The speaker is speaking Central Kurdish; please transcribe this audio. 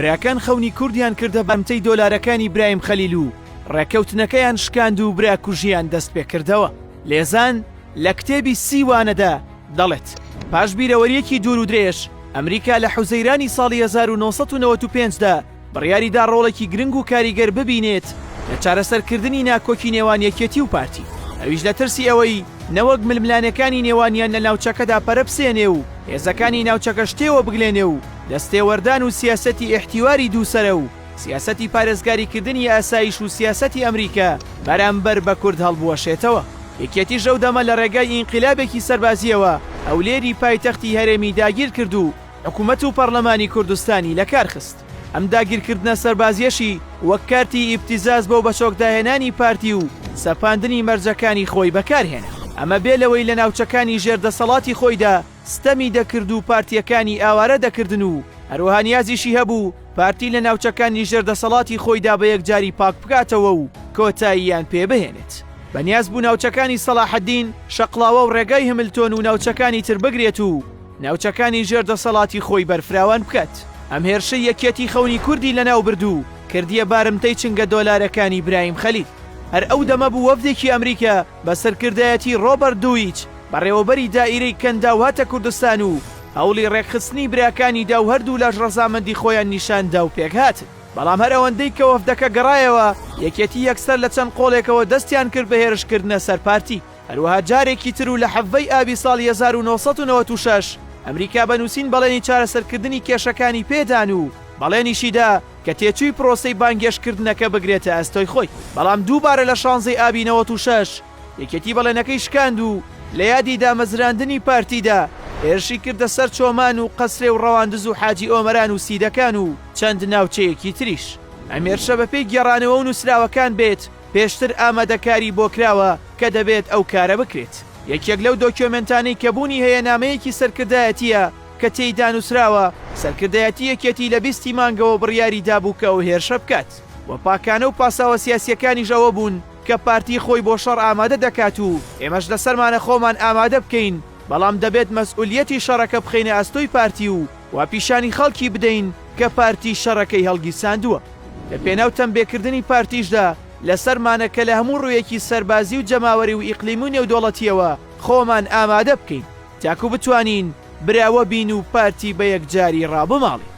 براکان خەونی کوردیان کردە بارمتەی دۆلارەکانی برایم خەلیل و ڕێکەوتنەکەیان شکاند و براکوژیان دەست پێکردەوە. لێزان لە کتێبی سی وانەدا دەڵێت، پاش بیرەوەرییەکی دوور و درێژ، ئەمریکا لە حوزەیرانی ساڵی 1995 دا بڕیاری دا ڕۆڵێکی گرنگ و کاریگەر ببینێت لە چارەسەرکردنی ناکۆکی نێوان یەکێتی و پارتی، ئەویش لە ترسی ئەوەی نەوەک ململانێکانی نێوانیان لە ناوچەکەدا پەرە بسێنێ و هێزەکانی ناوچەکەش تێوە بگلێنێ و دەستێوەردان و سیاسەتی ئیحتیواری دووسەرە و سیاسەتی پارێزگاریکردنی ئاسایش و سیاسەتی ئەمریکا بەرامبەر بە کورد هەڵبوەشێتەوە. یەکێتیش ئەو دەمە لە ڕێگای ئینقیلابێکی سەربازییەوە هەولێری پایتەختی هەرێمی داگیر کرد و حکومەت و پەڕلەمانی کوردستانی لە کار خست. ئەم داگیرکردنە سەربازییەشی وەک کارتی ئیبتیزاز بۆ بەچۆکداهێنانی پارتی و سەپاندنی مەرجەکانی خۆی بەکار هێنا. ئەمە بێ لەوەی لە ناوچەکانی ژێر دەسەڵاتی خۆیدا ستەمی دەکرد و پارتییەکانی ئاوارە دەکردن و هەروەها نیازیشی هەبوو پارتی لە ناوچەکانی ژێر دەسەڵاتی خۆیدا بە یەکجاری پاک بکاتەوە و کۆتاییان پێ بهێنێت. بەنیاز بوو ناوچەکانی سەڵاحەدین، شەقڵاوە و ڕێگای هملتۆن و ناوچەکانی تر بگرێت و ناوچەکانی ژێر دەسەڵاتی خۆی بەرفراوان بکات. ئەم هێرشەی یەکیەتی خەونی کوردی لەناو برد و کردیە بارمتەی چنگە دۆلارەکانی برایم خەلیل. هەر ئەو دەمە بوو وەفدێکی ئەمریکا بە سەرکردایەتی ڕۆبەرت دویچ بەڕێوەبەری دائیرەی کەنداو هاتە کوردستان و هەوڵی ڕێکخستنی براکانی دا و هەردوولاش ڕەزامەندی خۆیان نیشان دا و پێکهاتن. بەڵام هەر ئەوەندەی کە وەفدەکە گەڕایەوە یەکێتی یەکسەر لە چەند قۆڵێکەوە دەستیان کرد بە هێرشکردنە سەر پارتی. هەروەها جارێکی تر و لە حەڤەی ئابی ساڵی 1996 ئەمریکا بە نووسین بەڵێنی چارەسەرکردنی کێشەکانی پێ دان و بەڵێنیشی دا کە تێچووی پرۆسەی بانگێشتکردنەکە بگرێتە ئەستۆی خۆی. بەڵام دووبارە لە شانزەی ئابی 96 یەکێتی بەڵێنەکەی شکاند و لە یادی دامەزراندنی پارتیدا هێرشی کردە سەر چۆمان و قەسرێ و ڕەواندز و حاجی ئۆمەران و سیدەکان و چەند ناوچەیەکی تریش. ئەم هێرشە بەپێی گێڕانەوە و نووسراوەکان بێت پێشتر ئامادەکاری بۆ کراوە کە دەبێت ئەو کارە بکرێت. یەکێک لەو دۆکیۆمێنتانەی کە بوونی هەیە نامەیەکی سەرکردایەتییە کە تێیدا نووسراوە سەرکردایەتی یەکێتی لە 20 ی مانگەوە بڕیاری دابوو کە ئەو هێرشە بکات و پاکانە و پاساوە سیاسییەکانیش ئەوە بوون کە پارتی خۆی بۆ شەڕ ئامادە دەکات و ئێمەش لەسەرمانە خۆمان ئامادە بکەین بەڵام دەبێت مەسئولیەتی شەڕەکە بخەینە ئەستۆی پارتی و وا پیشانی خەڵکی بدەین کە پارتی شەڕەکەی هەڵگیرساندووە. لە پێناو تەمبێکردنی پارتیشدا لەسەرمانە کە لە هەموو ڕوویەکی سەربازی و جەماوەری و ئیقلیمی و نێودەوڵەتییەوە خۆمان ئامادە بکەین تاکو بتوانین براوە بین و پارتی بە یەکجاری ڕابماڵین.